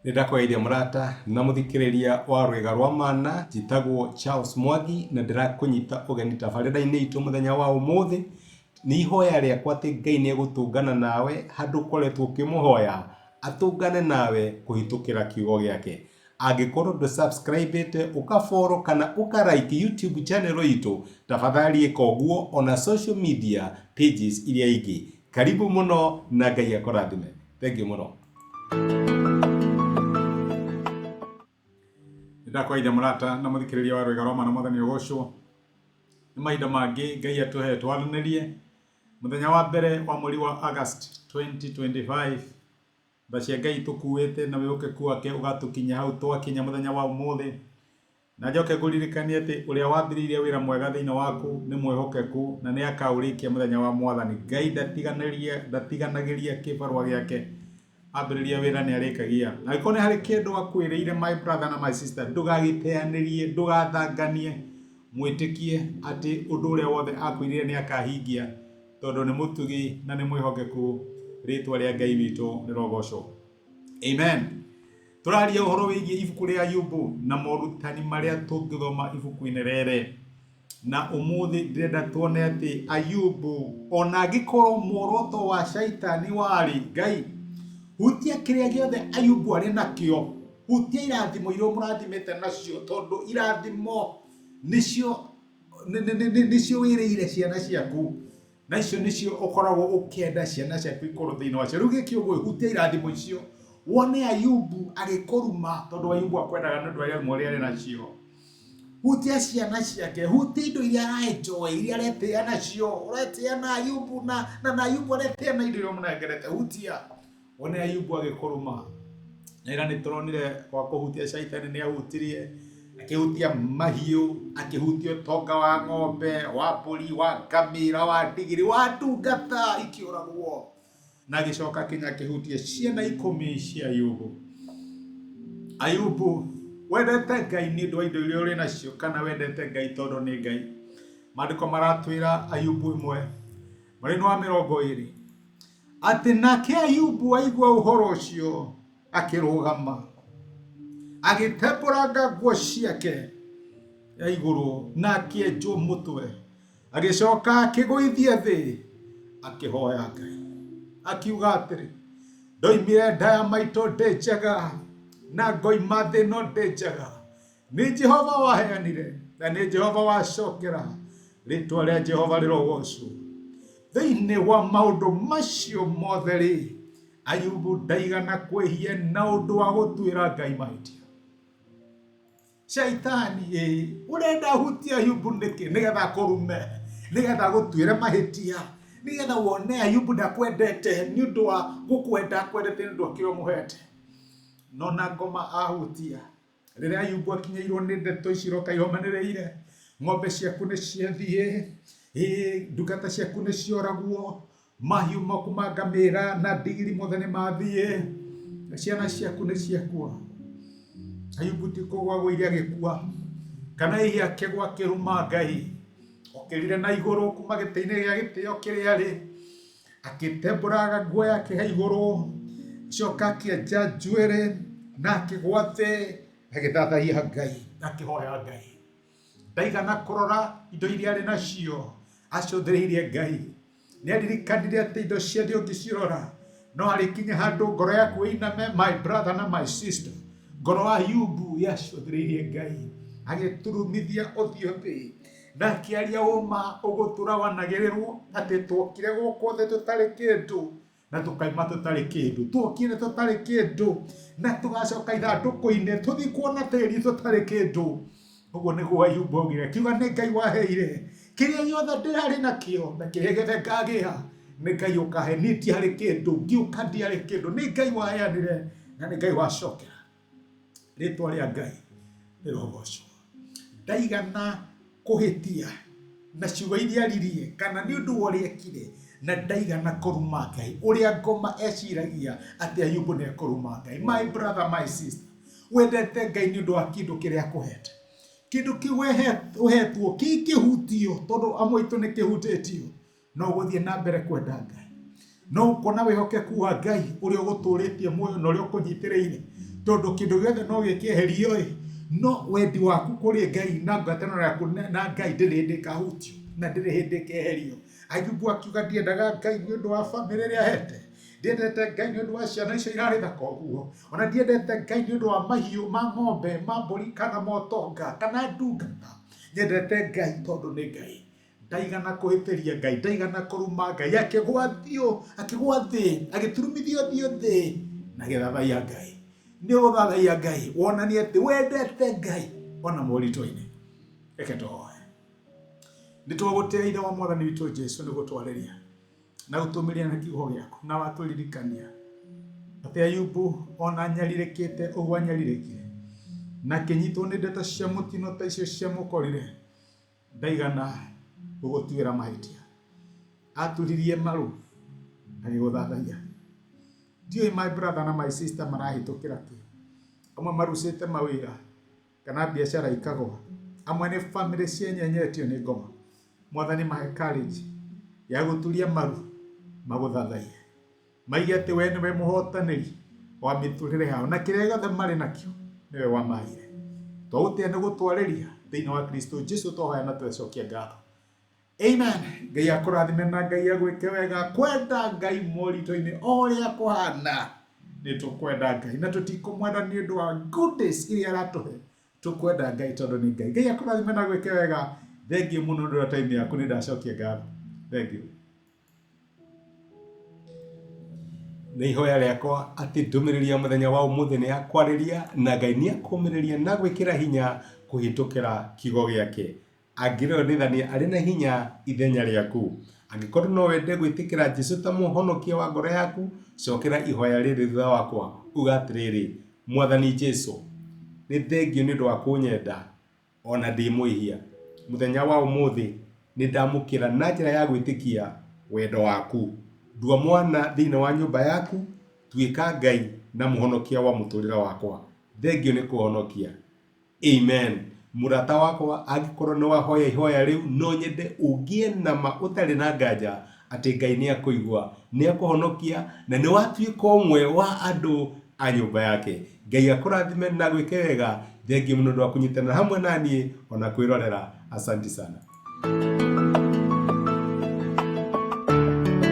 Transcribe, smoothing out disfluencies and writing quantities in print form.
Nĩ ndakũgeithia mũrata na mũthikĩrĩria wa Rwĩga rwa Mana, njĩtagwo Charles Mwangi na ndĩrakũnyita ũgeni tabarĩra-inĩ itũ mũthenya wa ũmũthĩ. Nĩ ihoya rĩakwa atĩ Ngai nĩ egũtũngana nawe handũ ũkoretwo ũkĩmũhoya, atũngane nawe kũhĩtũkĩra kiugo gĩake. Angĩkorwo ndũ subscribe ĩte, ũka follow kana ũka like YouTube channel itũ, tafadhali ĩka ũguo ona social media pages iria ingĩ. Karibu mũno na Ngai akũrathime. Thengiũ mũno. Nĩndakwaithia mũrata na mũthikĩrĩria wa Rwĩga rwa Mana Mwathani ũgocwo. Nĩ mahinda mangĩ Ngai atũhe twaranĩrie. Mũthenya wa mbere wa mweri wa August 2025, tha cia Ngai itũkuĩte na wĩhokeku wake ũgatũkinyia hau twakinya mũthenya wa ũmũthĩ. Na njoke ngũririkanie atĩ ũrĩa wambĩrĩirie wĩra mwega thĩinĩ waku nĩ mwĩhokeku na nĩ akaũrĩkia mũthenya wa Mwathani. Ngai ndatiganĩria, ndatiganagĩria kĩbarũa gĩake. Ambĩrĩria wĩra nĩ arĩkagia. Na angĩkorwo nĩ harĩ kĩndũ akwĩrĩire my brother na my sister, ndũgagĩteanĩrie, ndũgathanganie, mwĩtĩkie atĩ ũndũ ũrĩa wothe akwĩrire nĩ akahingia, tondũ nĩ mũtugi na nĩ mwĩhokeku. Rĩtwa rĩa Ngai witũ rĩrogocwo. Amen. Tũraria ũhoro wĩgiĩ ibuku rĩa Ayubu na morutani marĩa tũngĩthoma ibuku-inĩ rĩrĩ. Na ũmũthĩ ndĩrenda tuone atĩ Ayubu ona angĩkorwo muoroto wa Shaitani warĩ Ngai, hutia kĩrĩa gĩothe Ayubu arĩ nakĩo, hutia irathimo iria ũmũrathimĩte nacio, tondũ irathimo nĩcio nĩcio wĩrĩire ciana ciaku. Na icio nĩcio ũkoragwo ũkĩenda ciana ciaku ikorwo thĩinĩ wacio. Rĩu gĩkĩ ũguo hutia irathimo icio wone Ayubu agĩkũruma tondũ Ayubu akwendaga nĩ ũndũ wa irathimo iria arĩ nacio. Hutia ciana ciake, hutia indo iria araenjoy, iria aretĩa nacio, ũretĩa na Ayubu na na na Ayubu aretĩa na indo iria ũmũnengerete, hutia. Wone Ayubu agĩkũruma. Na ira nĩ tũronire kwa kũhutia Shaitani nĩ ahutirie, akĩhutia mahiũ, akĩhutia ũtonga wa ng'ombe, wa mbũri, wa ngamĩra, wa ndigiri, wa ndungata ikĩũragwo. Na agĩcoka kinya akĩhutia ciana ikũmi cia Ayubu. Ayubu, wendete Ngai nĩ ũndũ wa indo iria ũrĩ nacio kana wendete Ngai tondũ nĩ Ngai? Maandĩko maratwĩra Ayubu ĩmwe, mũraini wa 20. Atĩ nake Ayubu aigua ũhoro ũcio akĩrũgama, agĩtembũranga nguo ciake ya igũrũ na akĩenjwo mũtwe, agĩcoka akĩgũithia thĩ akĩhoya Ngai, akiuga atĩrĩ, ndoimire nda ya maitũ ndĩ njaga, na ngoima thĩ no ndĩ njaga. Nĩ Jehova waheanire na nĩ Jehova wacokera, rĩtwa rĩa Jehova rĩrogocwo. Thĩinĩ wa maũndũ macio mothe-rĩ, Ayubu ndaigana kwĩhia na ũndũ wa gũtuĩra Ngai mahĩtia. Shaitani ĩ, ũrenda hutie Ayubu nĩkĩ? Nĩgetha akũrume, nĩgetha agũtuĩre mahĩtia, nĩgetha wone Ayubu ndakwendete nĩ ũndũ wa gũkwenda, akwendete nĩ ũndũ wa kĩrĩa ũmũhete. No na ngoma ahutia, Rĩrĩa Ayubu akinyĩirwo nĩ ndeto ici iroka ihomanĩrĩire, ng'ombe ciaku nĩ ciathiĩ, ĩĩ ndungata ciaku nĩ cioragwo, mahiũ maku ma ngamĩra na ndigiri mothe nĩ mathiĩ, na ciana ciaku nĩ ciakua. Ayubu ti kũgwa agũire agĩkua, kana hihi akĩgwa akĩruma Ngai, okĩrire na igũrũ kuma gĩtĩ-inĩ gĩa gĩtĩo kĩrĩa arĩ, Akĩtembũranga nguo yake ya igũrũ, acoka akĩenja njuĩrĩ na akĩgwa thĩ agĩthathaiya Ngai na akĩhoya Ngai. Ndaigana kũrora indo iria arĩ nacio, acũthĩrĩirie Ngai. Nĩ aririkanire atĩ indo cia thĩ ũngĩcirora, no harĩkinya handũ ngoro yaku ĩiname, my brother na my sister. Ngoro ya Ayubu yacũthĩrĩirie Ngai, agĩturumithia ũthiũ thĩ. Na akĩaria ũma ũgũtũra wanagĩrĩrwo atĩ twokire gũkũ thĩ tũtarĩ kĩndũ na tũkaima tũtarĩ kĩndũ, twokire tũtarĩ kĩndũ na tũgacoka ithandũkũ-inĩ tũthikwo na tĩri tũtarĩ kĩndũ. Ũguo nĩguo Ayubu augire, akiuga nĩ Ngai waheire kĩrĩa gĩothe ndĩrarĩ nakĩo na kĩrĩa gĩothe ngagĩa nĩ Ngai ũkahe, niĩ ndiarĩ kĩndũ, ngĩũka ndiarĩ kĩndũ, nĩ Ngai waheanire na nĩ Ngai wacokera. Rĩtwa rĩa Ngai rĩrogocwo. Ndaigana kũhĩtia na ciugo iria aririe kana nĩ ũndũ wa ũrĩa ekire, na ndaigana kũruma Ngai ũrĩa ngoma eciragia atĩ Ayubu nĩ ekũruma Ngai. My brother, my sister, wendete Ngai nĩ ũndũ wa kĩndũ kĩrĩa akũhete. Kĩndũ kĩu ũhetwo kĩngĩhutio, tondũ amwe aitũ nĩ kĩhutĩtio, No ũgũthiĩ na mbere kwenda Ngai. No ũkuona wĩhokeku wa Ngai ũrĩa ũgũtũrĩtie muoyo na ũrĩa ũkũnyitĩrĩire. Tondũ kĩndũ gĩothe no gĩkĩeherio ĩ, no wendi waku kũrĩ Ngai na ngwatanĩro yaku na Ngai ndĩrĩ hĩndĩ ĩkahutio na ndĩrĩ hĩndĩ ĩkeherio. Ayubu akiuga ndiendaga Ngai nĩ ũndũ wa bamĩrĩ ĩrĩa ahete, ndiendete Ngai nĩ ũndũ wa ciana icio irarĩ thaka ũguo, ona ndiendete Ngai nĩ ũndũ wa mahiũ ma ng'ombe, ma mbũri kana ma ũtonga kana ndungata. Nyendete Ngai tondũ nĩ Ngai. Ndaigana kũhĩtĩria Ngai, ndaigana kũruma Ngai, akĩgwa thiũ, akĩgwa thĩ, agĩturumithia ũthiũ thĩ na agĩthathaiya Ngai. Nĩ ũgũthathaiya Ngai, wonanie atĩ wendete Ngai ona moritũ-inĩ. Reke tũhoe. Nĩ twagũtĩa Ithe wa Mwathani witũ Jesu nĩ gũtwarĩria na gũtũmĩria na kiugo gĩaku na watũririkania atĩ Ayubu ona anyarirĩkĩte ũguo anyarirĩkire na akĩnyitwo nĩ ndeto cia mũtino ta icio ciamũkorire ndaigana gũgũtuĩra mahĩtia. Aturirie maru agĩgũthathaiya. Ndiũĩ my brother na my sister marahĩtũkĩra kĩ. Amwe marucĩte mawĩra kana biacara ikagwa. Amwe nĩ famĩlĩ cienyenyetio nĩ ngoma. Mwathani mahe courage ya gũturia maru magũthathaiye. Maige atĩ we nĩwe mũhotanĩri wa mĩtũrĩre yao na kĩrĩa gĩothe marĩ nakĩo nĩwe wamaheire. Twagũtĩa nĩ gũtwarĩria thĩinĩ wa Kristo Jesu twahoya na twecokia ngatho. Amen. Ngai akũrathime na Ngai agwĩke wega. Kwenda Ngai moritũ-inĩ o ũrĩa kũhana. Nĩ tũkwenda Ngai na tũtikũmwenda nĩ ũndũ wa goodies iria aratũhe. Tũkwenda Ngai tondũ nĩ Ngai. Ngai akũrathime na agwĩke wega. Thengiũ mũno nĩ ũndũ wa time yaku nĩ ndacokia ngatho. Thengiũ. Nĩ ihoya rĩakwa atĩ ndũmĩrĩri ya mũthenya wa ũmũthĩ nĩ yakwarĩria na Ngai nĩ akũmĩrĩria na gwĩkĩra hinya kũhĩtũkĩra kiugo gĩake. Angĩrĩonithania arĩ na hinya ithenya rĩaku. Angĩkorwo no wende gwĩtĩkĩra Jesu ta mũhonokia wa ngoro yaku, cokera ihoya rĩrĩ thutha wakwa, uga atĩrĩrĩ, Mwathani Jesu, nĩ thengiũ nĩ ũndũ wa kũnyenda O na ndĩ mwĩhia, mũthenya wa ũmũthĩ nĩ ndamũkĩra na njĩra ya gwĩtĩkia wendo waku. Ndua mwana thĩinĩ wa nyũmba yaku, tuĩka Ngai na mũhonokia wa mũtũrĩre wakwa. Thengiũ nĩ kũhonokia. Amen. Mũrata wakwa, angĩkorwo nĩ wahoya ihoya rĩu, no nyende ũgĩe na ma ũtarĩ na nganja atĩ Ngai nĩ akũigua, nĩ akũhonokia, na nĩ watuĩka ũmwe wa andũ a nyũmba yake. Ngai akũrathime na agwĩke wega. Thengiũ mũno nĩ ũndũ wa kũnyitanĩra hamwe na niĩ ona kwĩrorera. Asanti sana.